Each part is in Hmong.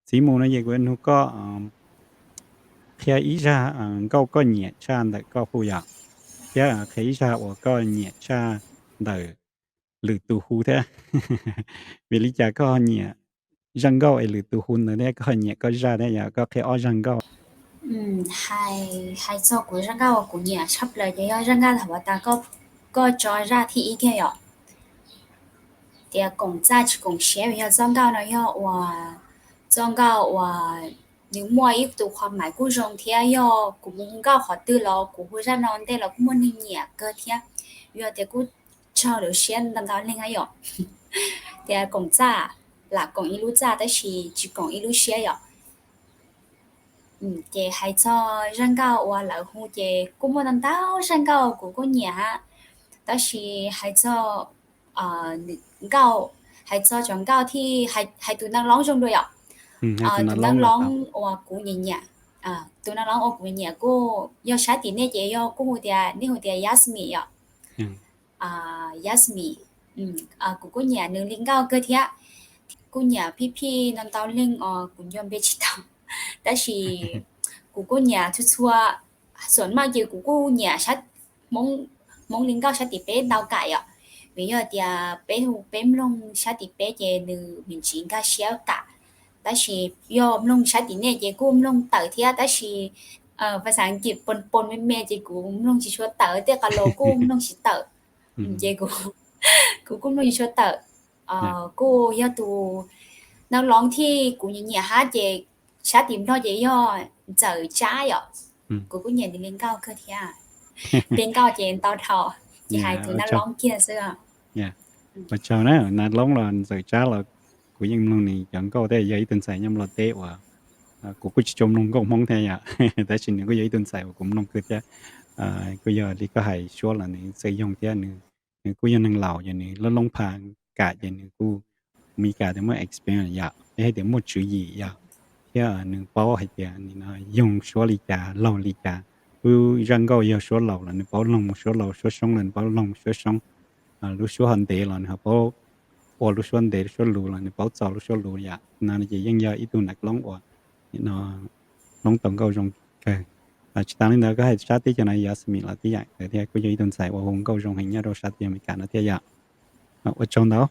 Txiv mus no ces kuv nug koj qhia ib zaj nkauj koj nyiam tshaj ntawm koj hu yom, thiab qhia ib zaj uas koj nyiam tshaj ntawm lwm tus hu thiab. Vim li cas koj nyiam zaj nkauj es lwm tus hu ntawd thiab koj nyiam koj zaj thiab yom? Koj qhia ob zaj nkauj. Hais txog kuv zaj nkauj uas kuv nyiam tshaj plaws ces yog zaj nkauj thaum uas tas koj tso zaj thib ib kiag yom, tias koom txaj tsis koom siav. Yog txoj nkauj no yog uas txoj nkauj uas nws muaj ib tug qhov mais kuj zoo thiab yog kuv mus hu nkauj qhov twg los kuv hu zaj no ntej los kuj muaj neeg nyiam kawg thiab. Yog tias kuj raug lawv siab ntau ntau leeg yom, tias koom txaj, lam koom ib lub txaj tab sis tsis koom ib lub siab yom. Ces hais txog zaj nkauj uas lawv hu ces kuj muaj ntau ntau zaj nkauj kuv kuj nyiam hab, tab sis hais txog nkauj, hais txog cov nkauj thiab hais tus neeg loob zoo dua yom. Tus neeg loob uas kuv nyiam nyiam, tus neeg loob uas kuv nyiam kuj yog sab tim nej ces yog kuj hu tias, nej hu tias Yasmine yom. Yasmine, kuv kuj nyiam nws li nkauj kawg thiab. Kuj nyiam phij phij ntau ntau leej os kuv nco npe tsis tau, tab sis kuv kuj nyiam txhua txhua, xuam maj ces kuv kuj nyiam Hmoob li nkauj sab tim peb ntau kam yom. Vim yog tias peb hu peb mloog sab tim peb ces nws me ntsis nkag siab kam, tab sis yog mloog sab tim nej ces kuj mloog tawm thiab tab sis pas xav kis pon pon me me ces kuv mloog tsis tshua tawm, tej qhov los kuj mloog tsis tawm. Ces kuv kuj mloog tsis tshua tawm. Kuj yog tus neeg loob thiab kuv nyiam nyiam hab ces sab tim Nplog ces yog Ntxawm Tsab yom. Kuv kuj nyiam nws li nkauj kawg thiab. Li nkauj ces ntau dhau, ces hais tus neeg loob kiag xwb. Ua tsaug na, neeg loob los Ntxawm Tsab los kuv yeej mloog nws cov nkauj thiab, yog ib tug ntxhais nyob Nplog teb uas kuv kuj tsis tshua mloog nkauj Hmoob thiab yom, tab sis nws kuj yog ib tug ntxhais uas kuv mloog kawg thiab. Kuj yog li koj hais suab los nws txawj yoog thiab, nws kuj yog neeg laus ces nws loob loob pha kam ces nws kuj, Meskas tias muaj experience yom, es hais tias muaj tswv yim yom, thiab nws paub hais tias nim no yoog suab li cas laug li cas. Lub zaj nkauj yog suab laus los nws paub loog mus suab laus, suab soob los nws paub loog mus suab soob, lub suab ho ntev los nws ho paub ua lub suab ntev, lub suab luv los nws paub txo lub suab luv yom. No ces yeej yog ib tug neeg loob uas nim no loob tau nkauj zoo kawg. Tsis tas li ntawd koj hais sab teb chaws no Yasmine los tib yam ntawd thiab, kuj yog ib tug ntxhais uas hu nkauj zoo heev nyob rau sab teb chaws Amelikas no thiab yom. Ua tsaug ntau.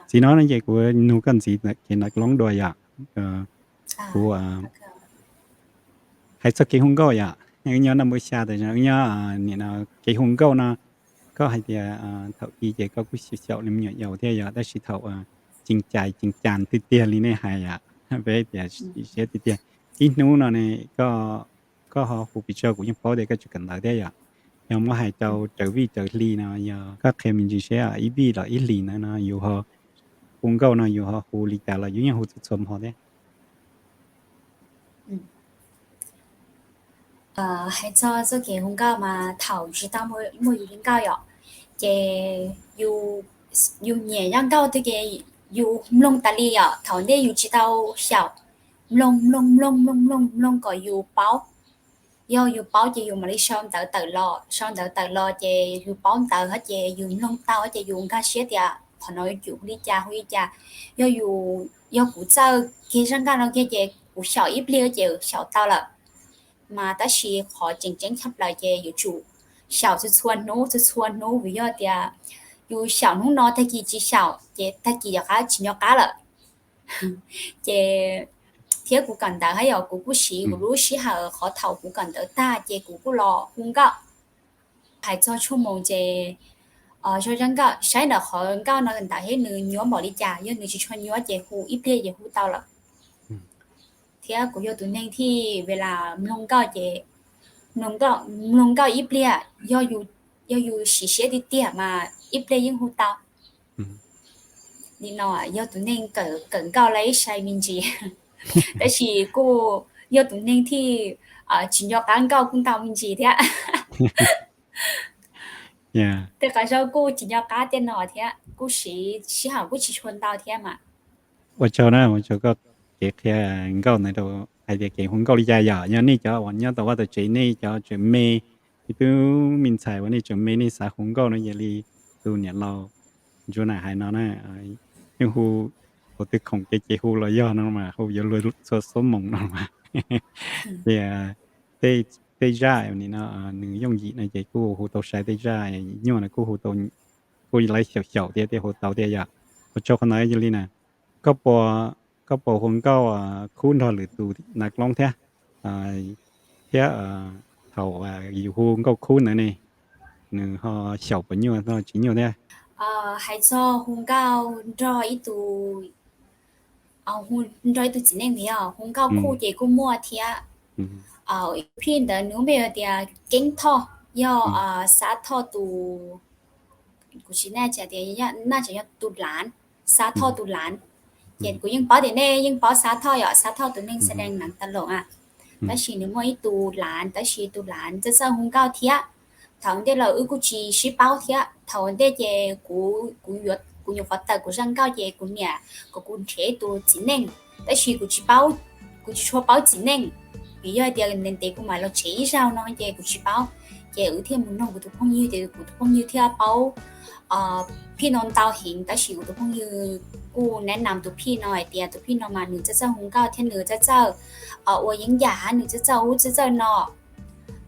Txiv no no ces kuv nug koj ntxiv kev neeg loob dua yom. Kuv hais txog kev hu nkauj yom, wb nyob naj npab xya tas wb nyob nim no, kev hu nkauj no koj hais tias thaum i ces koj kuj xyaum li me nyuam yaus thiab yom, tab sis thaum ceev cai ceev cas tiag tiag li nej hais yom, peb tias siab tiag tiag, ib hnub no ne koj ho hu pes tsawg, kuv yeej paub tias koj tseem kawm ntawv thiab yom. Yog muab hais rau raws vij raws hli no yog koj qhia me ntsis seb ib vij los ib hlis ntawd no yus ho hu nkauj no yus ho hu li cas los yus yeej hu txhua txhua hmo thiab. Hais txog txoj kev hu nkauj mas thaum tsis tau muaj yus li nkauj yom, ces yus nyiam zaj nkauj twg ces yus mloog tas li yom. Thaum ntej yus tsis tau xyaum, mloog mloog mloog mloog mloog mloog kom yus paub. Yog yus paub ces yus mam li sau ntawv tawm los, sau ntawv tawm los ces yus paub ntawv hab ces yus mloog tau ces yus nkag siab tias qhov no yuav tsum hu li cas hu li cas. Yog yus, yog kuv txawj kiag zaj nkauj no kiag ces kuv xyaum ib pliag ces xyaum tau lawm. Mas tab sis qhov tseem ceeb tshaj plaws ces yuav tsum xyaum txhua txhua hnub txhua txhua hnub, vim yog tias yus xyaum hnub no tag kis tsis xyaum ces tag kis tom qab tsis nco qab lawm. Ces thiab kuv kawm ntawv hab yom, kuv kuj siv kuv lub sij hawm qhov thaum kuv kawm ntawv tag ces kuv kuj los hu nkauj. Hais txog tshuaj moos ces zaj nkauj saib ntawm qhov nkauj no ntawd thiab nws nyuab npaum li cas, yog nws tsis tshua nyuab ces hu ib pliag ces hu tau lawm. Thiab kuv yog tus neeg thij ves las mloog nkauj ces, mloog nkauj ib pliag, yog yus siv siab tiag tiag mas ib pliag yeej hu tau. Li no yog tus neeg kawm nkauj la ib sai me ntsis, tab sis kuj yog tus neeg thij tsis nco qab nkauj kuj ntau me ntsis thiab. Tej qhov zaug kuj tsis nco qab tej no thiab, kuj siv sij hawm kuj tsis tshua ntau thiab mas. Ua tsaug na, ua tsaug koj kev qhia nkauj ntawd rau hais tias kev hu nkauj li cas yom. Yog nej cov uas nyob tau vaj tau tsev, nej cov tseem me, ib tug me ntxhais uas nej tseem me nej xav hu nkauj no, yog li tus niam laus Ntsuag Nam hais no na, yeej hu thaum twg khoom ces ces hu los yog no mas hu yuav luag txhua xuab moos no mas. Ces tej zaj nim no nws yooj yim no ces kuj hu tau sai, tej zaj nyuaj no kuj hu tau, kuj lawv xyaum xyaum thiab tej hu tau thiab yom. Ua tsaug qhov ntawd. Yog li na, koj puas, koj puas hu nkauj khub nrog lwm tus nas loob thiab? Thiab thaum yus hu nkauj khub ntawd ne, nws ho xyaum puas nyuaj tsis nyuaj thiab? Hais txog hu nkauj nrog ib tus, nrog ib tug txiv neej thiab hu nkauj khub ces kuj muaj thiab. Ib phij ntawd nws lub npe tias Keeb Thoj, yog Xab Thoj tus, kuv tsis na tias, na tseem yog tus lav, Xab Thoj tus lav. Ces kuv yeej paub tias nej yeej paub Xab Thoj yom, Xab Thoj tus neeg xa dees neev tas loos a. Tab sis nws muaj ib tus lav, tab sis tus lav txawj txawj hu nkauj thiab. Thaum ntej los wb kuj tsis sib paub thiab, thaum ntej ces kuv, kuv nyuam qhuav tawm kuv zaj nkauj ces kuv niam kom kuv nrhiav ib tus txiv neej, tab sis kuv tsis paub, kuv tsis tshua paub txiv neej. Vim yog tias ntev ntev kuv mam los tsev ib zaug no ces kuv tsis paub. Ces wb thiaj mus noog kuv tus phooj ywg, ces kuv tus phooj ywg thiaj paub phij no ntau heev, tab sis kuv tus phooj ywg kuj neb nam tus phij no hais tias tus phij no mas nws txawj txawj hu nkauj thiab nws txawj txawj ua yeeb yam, nws txawj txawj ub txawj txawj no.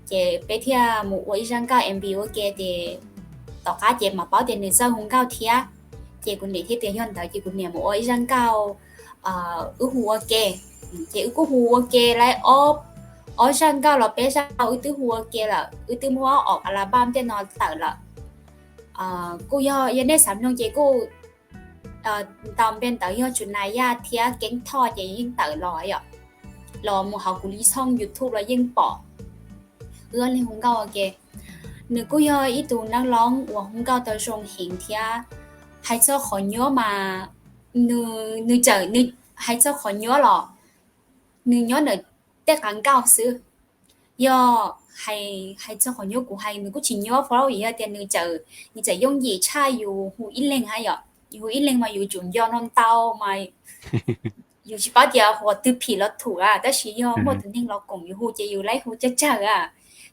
Ces peb thiaj mus ua ib zaj nkauj M V ua ke ces tom qab ces mam paub tias nws txawj hu nkauj thiab. Ces kuv niam thiaj tias yog ntawd ces kuv niam mus ua ib zaj nkauj, wb hu ua ke. Ces wb kuj hu ua ke lawm ob, ob zaj nkauj los peb zaj nkauj wb twb hu ua ke lawm, wb twb muab ob album tej no tawm lawm. Kuj yog, yog nej xav mloog ces kuj, ntau npe ntawd yog Tsuas Nas Yaj thiab Keeb Thoj ces yeej tawm los yom, los mus hauv kuv li txhooj YouTube los yeej pom. Wb ob leeg hu nkauj ua ke. Nws kuj yog ib tug nab loob uas hu nkauj tau zoo heev thiab. Hais txog qhov nyuaj mas nws, nws txawm, nws hais txog qhov nyuaj los nws nyob ntawm tej qav nkauj xwb. Yog hais, hais txog qhov nyuaj kuv hais nws kuj tsis nyuaj fo, vim yog tias nws txawm, nws txawm yooj yim tshaj yus hu ib leeg hab yom. Yus hu ib leeg mas yus tsum nco no ntau mas yus tsis paub tias hu twg phim los thum a, tab sis yog muaj tus neeg los koom yus hu ces yus laib hu tsawg tsawg a,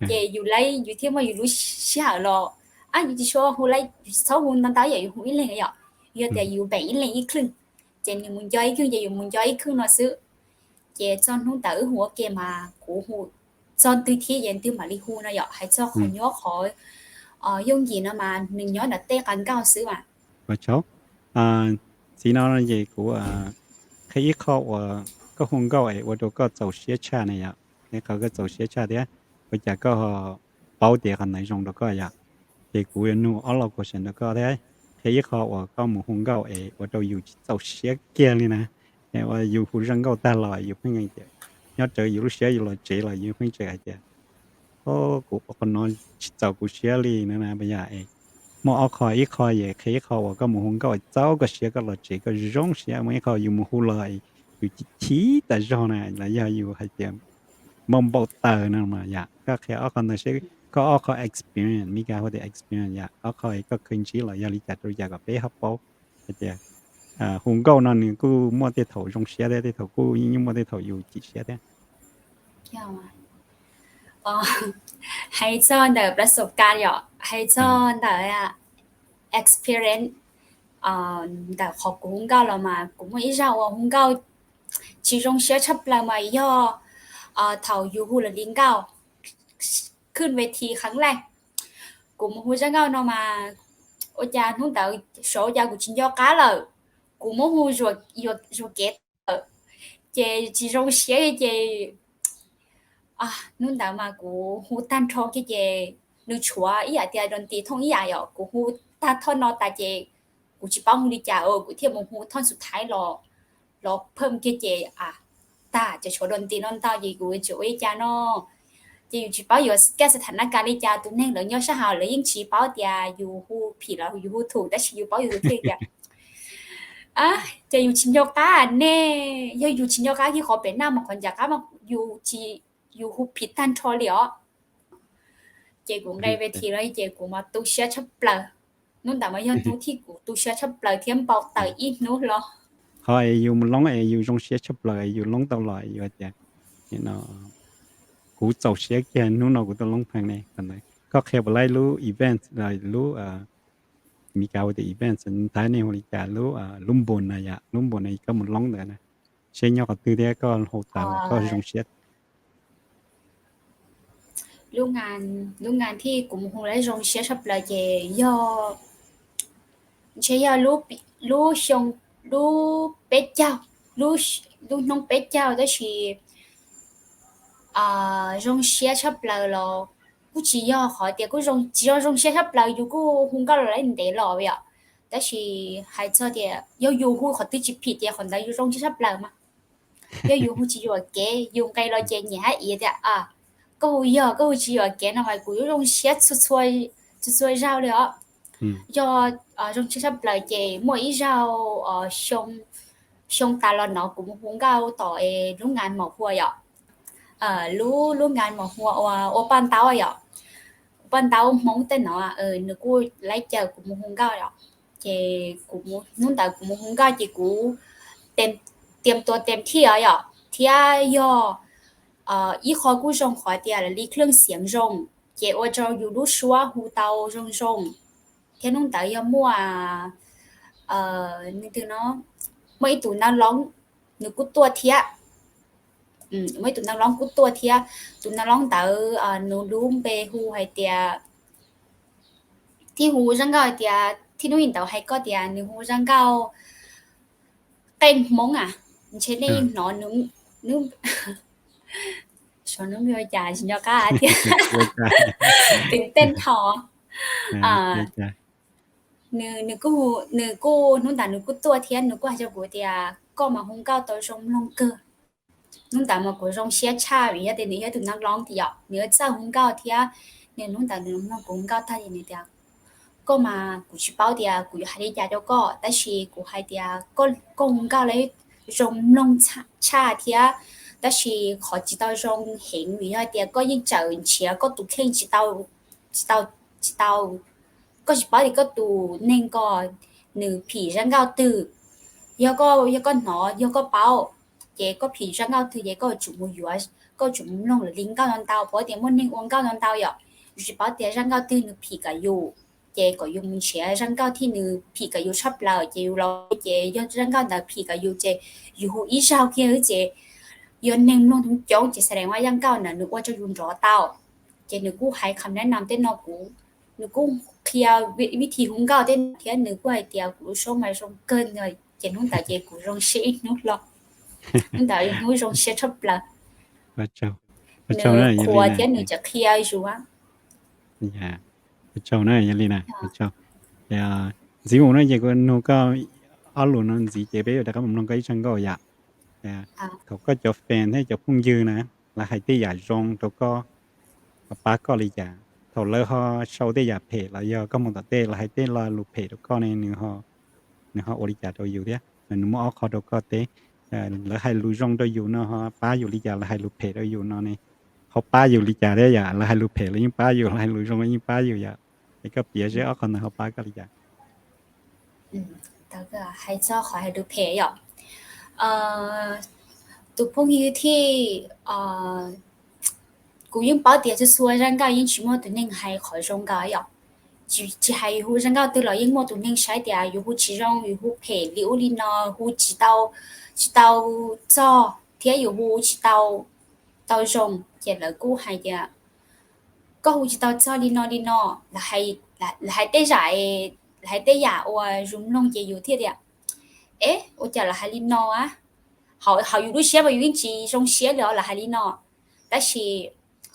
ces yus laib yus thiaj muaj yus lub sij hawm los, a yus tsis tshua hu laib, yus tsis txhob hu ntau ntau yam, yus hu ib leeg yom. Yog tias yus npeem ib leeg ib khwj, ces nws mus nco ib khwj ces yus mus nco ib khwj no xwb. Ces txog hnub ntawd wb hu ua ke mas kuv hu txog twg thiab ces twg mam li hu no yom. Hais txog qhov nyuaj qhov yooj yim no mas nws nyob ntawm tej qav nkauj xwb mas. Ua tsaug. Txiv no ces kuv qhia ib qho uas koj hu nkauj es ua rau koj txaus siab tshaj na yom. Qhia qhov koj txaus siab tshaj thiab ua cas koj ho paub tias qhov ntawd zoo rau koj yom. Ces kuv yuav nug ob lo question rau koj thiab. Qhia ib qho uas koj mus hu nkauj es ua rau yus tsis txaus siab kiag li na. Es uas yus hu zaj nkauj tag los yus pheej tias, nyob rawv yus lub siab yus los tsev los yus pheej tseem hais tias, o, kuv ua qhov no tsis txaus kuv siab li na. Yog es muaj ob qho, ib qho es qhia ib qho uas koj mus hu nkauj txaus koj siab koj los tsev koj zoo siab, muaj ib qho yus mus hu los yus chim chim tas zog na, los yog yus hais tias npau npau taws no mas yom. Koj qhia ob qho ntawd seb koj ob qho experience, Mis Kas hu tias experience yom, ob qho koj khaws ntsib los yog li cas rau li cas kom peb ho paub hais tias hu nkauj no nws kuj muaj tej thaum zoo siab thiab tej thaum kuj yeej muaj tej thaum yus chim siab thiab. Hais txog ntawm plav xom kas yom, hais txog ntawm experience ntawm qhov kuv hu nkauj los mas kuv muaj ib zaj uas hu nkauj tsis zoo siab tshaj plaws mas yog thaum yus hu lawv li nkauj khwj ve thi kheev laj. Kuv mus hu zaj nkauj no mas ua cas hnub ntawd saum ua cas kuv tsis nco qab lawm, kuv muab hu zuag kev tawm, ces tsis zoo siab ces hnub ntawd mas kuv hu tag nrho kiag ces nws tshuav ib yam tias doo tis thooj ib yam yom, kuv hu tag thooj no tas ces kuv tsis paub hu li cas kuv thiaj mus hu thooj xub thaiv los, los phaj kiag ces tag ces tshuav doo tis no ntau ces kuv tsis ua li cas no. Ces yus tsis paub yuav kaj xa tham na kas li cas, tus neeg lawv nyob sab hauv lawv yeej tsis paub tias yus hu phim los yus hu thum, tab sis yus paub yus thiaj tias ces yus tsis nco qab ne. Yog yus tsis nco qab kiag qhov pem naj mas qhov ncav qab mas yus tsis, yus hu phim tag nrho li os. Ces kuv nqe ve thi los ces kuv mas tu siab tshaj plaws. Hnub ntawd mas yog hnub thib kuv tu siab tshaj plaws thiab npau taws ib hnub hlo. Qhov es yus mus loob es yus zoo siab tshaj plaws es yus loob tau los yus tias, kuv txaus siab kiag hnub no kuv tuaj loob pheej ne. Koj qhia puas laib lub event los lub Meskas hu tias events, Thaib nej hu li cas, lub, lub npun na yom, lub npun na koj mus loob ntawd na, seb nyob qhov twg thiab koj hu tas los koj zoo siab. Lub nkas thiab kuv mus hu lawm zoo siab tshaj plaws ces yog, ntshe yog lub, lub xyoo, lub peb caug, lub hnub peb caug tab sis zoo siab tshaj plaws los kuj tsis yog qhov tias kuj tsis yog zoo siab tshaj plaws, yus kuj hu nkauj los lawm ntev los yom. Tab sis hais txog tias yog yus hu qhov twg tsis phim ces qhov ntawd yus zoo siab tshaj plaws mas. Yog yus hu tsis yuam kev, yus nqes los ces nyiam hab iav tias koj hu yog koj hu tsis yuam kev no mas kuv yuav zoo siab txhua txhua zaug li os. Yog zoo siab tshaj plaws ces muaj ib zaug xyoo tas los no kuv mus hu nkauj tom lub nkas maum hua yom, lub, lub nkas maum hua ua paj ntaub yom, paj ntaub Hmoob tej no, nws kuj laib caw kuv mus hu nkauj yom. Ces kuv, hnub ntawd kuv mus hu nkauj ces kuv tiam tuas tem thij os yom, thiab yog ib qho kuj zoo qhov tias li khleej xiav zoo, ces ua rau yus lub suab hu tau zoo zoo. Thiab hnub ntawd yog muaj, nws twg no, muaj ib tug nab loob nws kuj tuaj thiab. Muaj ib tug nab loob kuj tuaj thiab, tus nab loob ntawd nws lub npe hu hais tias, thiaj hu zaj nkauj hais tias, thiaj hnub ntawd hais koj tias nws hu zaj nkauj qeej Hmoob a, ntshe nej hnov nws, nws, nws ua cas tsis nco qab thiab, tis tej tho. Nws, nws kuj, nws kuj hnub ntawd nws kuj tuaj thiab nws kuj hais rau kuv tias koj mas hu nkauj tau zoo mloog kawg. Hnub ntawd mas kuv zoo siab tshaj vim yog tias nws yog tus nab loob tias yom, nws yuav txawj hu nkauj thiab. Nws hnub ntawd nws mloog kuv hu nkauj tag ces nws tias koj mas kuv tsis paub tias kuv yuav hais li cas rau koj, tab sis kuv hais tias koj hu nkauj lawm zoo mloog tshaj thiab, tab sis qhov tsis tau zoo heev vim yog tias koj yeej tseem nrhiav koj tus kheej tsis tau, tsis tau, tsis tau, koj tsis paub tias koj tus neeg ko nws phim zaj nkauj twg. Yog koj, yog koj hnov, yog koj paub, ces koj phim zaj nkauj twg ces koj tsum mus yuav, koj tsum mus mloog lawv li nkauj ntau ntau, paub tias muaj neeg ua nkauj ntau ntau yom. Yus tsis paub tias zaj nkauj twg nws phim kom yus, ces kom yus mus nrhiav zaj nkauj thiab nws phim kom yus tshaj plaws ces yus los ces yog zaj nkauj ntawd phim kom yus ces yus hu ib zaug kiag xwb ces yog neeg mloog coob coob ces xav dees ua zaj nkauj ntawd nws ua rau yus nrov tau. Ces nws kuj hais kham nab nam tej no kuv, nws kuj qhia vib thib hu nkauj tej no thiab nws kuj hais tias kuv lub suab mas zoo kawg no, ces hnub ntawd ces kuv zoo siab ib hnub hlo. Hnub ntawd hnub zoo siab tshaj plaws. Nws qhuas thiab nws tseem qhia yus. Ua tsaug na, yog li na, ua tsaug. Ntxiv mus no ces kuv nug koj ob lus no ntxiv ces peb yuav rov qab mus mloog koj ib zaj nkauj yom. Thaum koj cov fan thiab cov phooj ywg na, lawv hais tej yam zoo rau koj, ho pab koj li cas? Thaum lawv ho sau tej yam phem los yog koj mus tom tej lawv hais tej lo lus phem rau koj ne, nws ho ua li cas rau yus thiab? Nws muaj ob qho rau koj teb, lawv hais lus zoo rau yus no ho pab yus li cas, lawv hais lus phem rau yus no ne ho pab yus li cas thiab yom? Lawv hais lus phem los yeej pab yus, lawv hais lus zoo los yeej pab yus yom. Es koj piav seb ob qho ntawd ho pab koj li cas? Hais txog qhov hais lus phem yom, tus phooj ywg thiab, kuv yeej paub tias txhua txhua zaj nkauj yeej tsis muaj tus neeg hais qhov zoo nkaus yom. Tsis, tsis hais yus hu zaj nkauj twg los yeej muaj tus neeg saib tias yus hu tsis zoo, yus hu phem li ub li no, hu tsis tau, tsis tau txog thiab yus hu tsis tau, tau zoo ces lawv kuj hais tias koj hu tsis tau txog li no li no. Lawv hais tej zam, lawv hais tej yam uas yus mloog ces yus thiaj tias, es ua cas lawv hais li no a? Hauv yus lub siab mas yus yeej tsis zoo siab li os lawv hais li no. Tab sis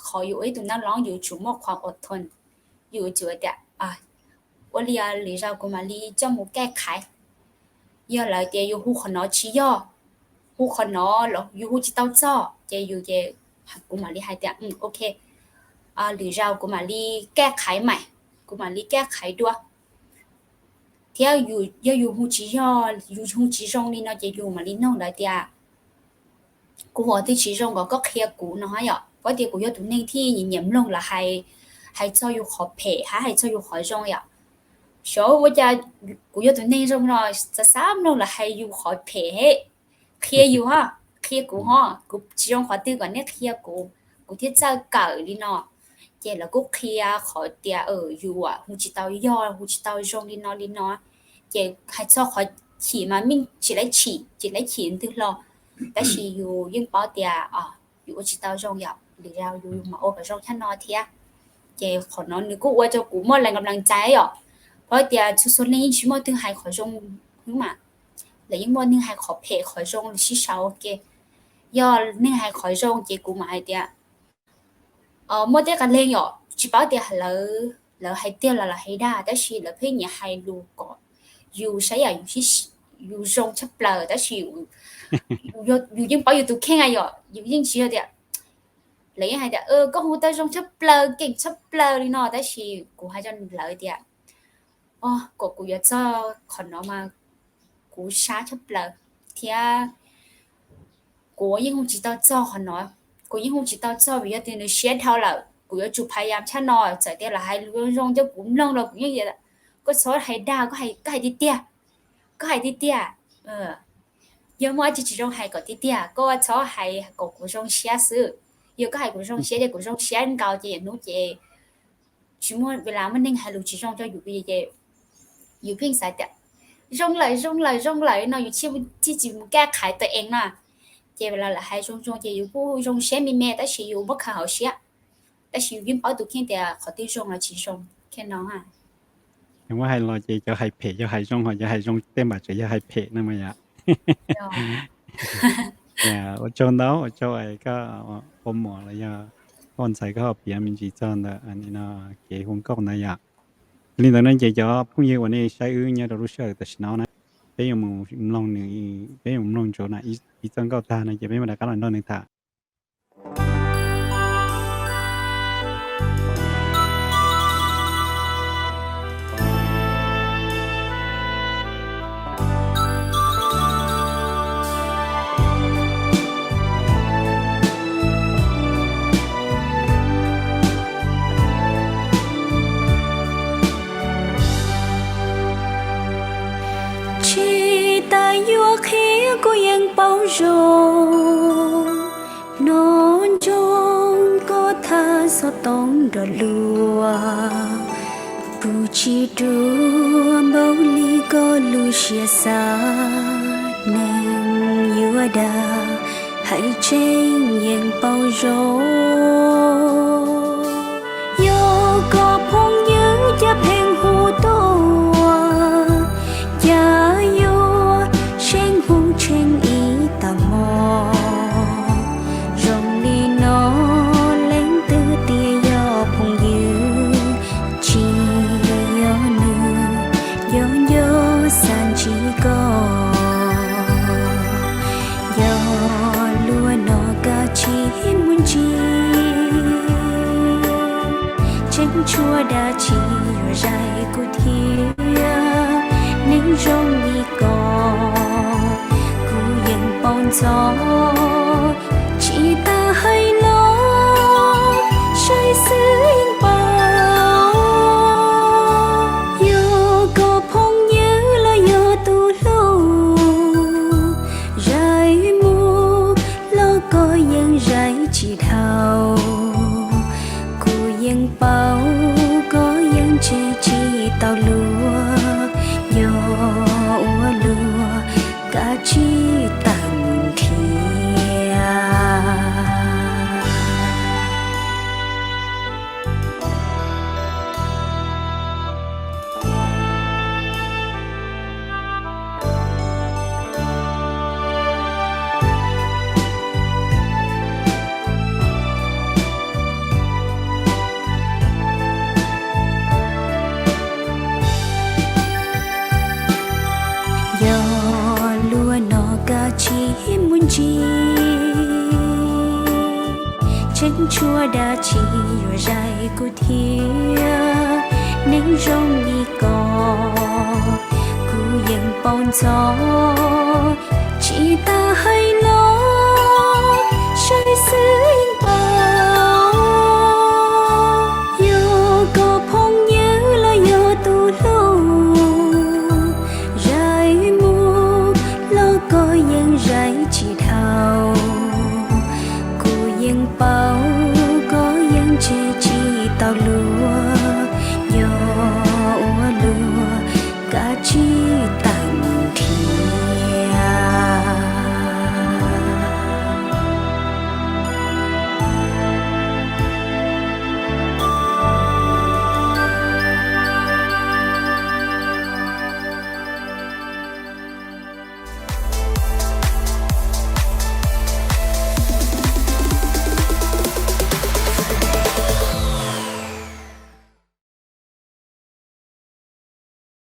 qhov yus ua ib tug nab loob yus tsum muaj qhov ua thon, yus tsum tias ua li lwm zaus kuv mam li coj mus kaj khaiv. Yog lawv tias yus hu qhov no tsis yog, hu qhov no los yus hu tsis tau txog ces yus ces kuv mam li hais tias ok, lwm zaus kuv mam li kaj khaiv mas, kuv mam li kaj khaiv dua. Thiab yog yus hu tsis yog, yus hu tsis zoo li no ces yus mam li nug lawv tias kuv ua twg tsis zoo kom koj qhia kuv no yom. Paub tias kuv yog tus neeg thiaj nyiam mloog lawv hais, hais txog yus qhov phem hab hais txog yus qhov zoo yom. Xyov ua cas kuv yog tus neeg zoo no xav xav mloog lawv hais yus qhov phem he, qhia yus ho, qhia kuv ho, kuv tsis zoo qhov twg kom nej qhia kuv, kuv thiaj txawj kawm li no. Ces lawv kuj qhia qhov tias yus hu tsis tau yog, hu tsis tau zoo li no li no. Ces hais txog qhov chim mas yeej tsis laib chim, tsis laib chim ntwg hlo, tab sis yus yeej paub tias yus ua tsis tau zoo yom, li yus mam ua kom zoo thiab no thiab. Ces qhov no nws kuj ua rau kuv muaj lees nkaus lees cai yom, paub tias txhua txhua neeg yeej tsis muaj twg hais qhov zoo xwb mas, lawv yeej muaj neeg hais qhov phem qhov zoo sib sau ua ke. Yog neeg hais qhov zoo ces kuv mam hais tias muaj tej qee leeg yom, tsis paub tias lawv hais tiag los lawv hais dag, tab sis lawv pheej nyiam hais lus kom yus saib yam yus zoo tshaj plaws, tab sis yus yeej paub yus tus kheej yom, yus yeej tsis yog tias, lawv yeej hais tias koj hu tau zoo tshaj plaws, keej tshaj plaws li no, tab sis kuv hais rau lawv tias kom kuv yuav txog qhov no mas kuv sab tshaj plaws thiab kuv yeej hu tsis tau txog qhov no. Kuv yeej hu tsis tau txog vim yog tias nws siab dhau lawm, kuv yuav tsum phaj yam tshaj no. Txawm tias lawv hais lus zoo zoo coj kuv mloog los kuv yeej tias, koj txhob hais dag, koj hais tiag tiag, koj hais tiag tiag. Yog muaj dab tsi tsis zoo hais kom tiag tiag, koj txhob hais kom kuv zoo siab xwb. Yog koj hais kuv zoo siab ces kuv zoo siab nkaus ces yam hnub ces tsis muaj ua li muaj neeg hais lus tsis zoo rau yus ces yus pheej xav tias zoo lawm, zoo lawm, zoo lawm no, yus thiaj tsis mus kaj qhaiv tus eev na. Ces lawv hais zoo zoo ces yus kuj zoo siab me me, tab sis yus muab khaws hauv siab, tab sis yus yeej paub tus kheej tias qhov twg zoo los tsis zoo thiab no. Muab hais los ces cov hais phem yog hais zoo, ho cov hais zoo tej npam tseem yog hais phem no mas yom. Ua tsaug ntau, ua tsaug koj ua muam los yog koj ua ntxhais koj ho piav me ntsis txog ntawm kev hu nkauj ntawd yom. Li ntawd no ces cov phooj ywg uas nej saib wb nyob rau lub sij hawm tam sim no na, peb yuav mus mloog nws, peb yuav mus mloog ntsoov na ib txoj nkauj tag no ces peb mam rov qab los nrog nws tham. Tsis tas yuav qhia kuv yeej paub zoo, hnov ntsoov koj thaj xov tooj nrog luag, kuv tsis ruam npaum li koj lub siab xav, neeg yuav dag hais tseeb yeej paub zoo. Yog koj phooj ywg cas pheej hu tuaj, cas yuav seev hu tsheej ib tag hmo. Zoo li no leej twg tias yog phooj ywg, tsis yog nws, yog nco xav ntsib koj. Yog luag no kav tsij mus ntsib, tseem tshuav dab tsi yuav zais kuv thiab, neeg zoo li koj kuv yeej paub ntxov, tsis tas hais los saib xwb yeej paub. Yog koj phooj ywg los yog tus hlub, zais mus los koj yeej zais tsis dhau. Kuv yeej paub koj yeej tseg tsis tau luag, yog ua luag kav tsij tawm mus nrhiav. Yog luag no kav tsij mus ntsib, tseem tshuav dab tsi yuav zais kuv thiab, neeg zoo li koj kuv yeej paub ntxov, tsis tas hais los saib xwb yeej paub. Yog koj phooj ywg los yog tus hlub, zais mus los koj yeej zais tsis dhau. Kuv yeej paub koj yeej tseg tsis Ib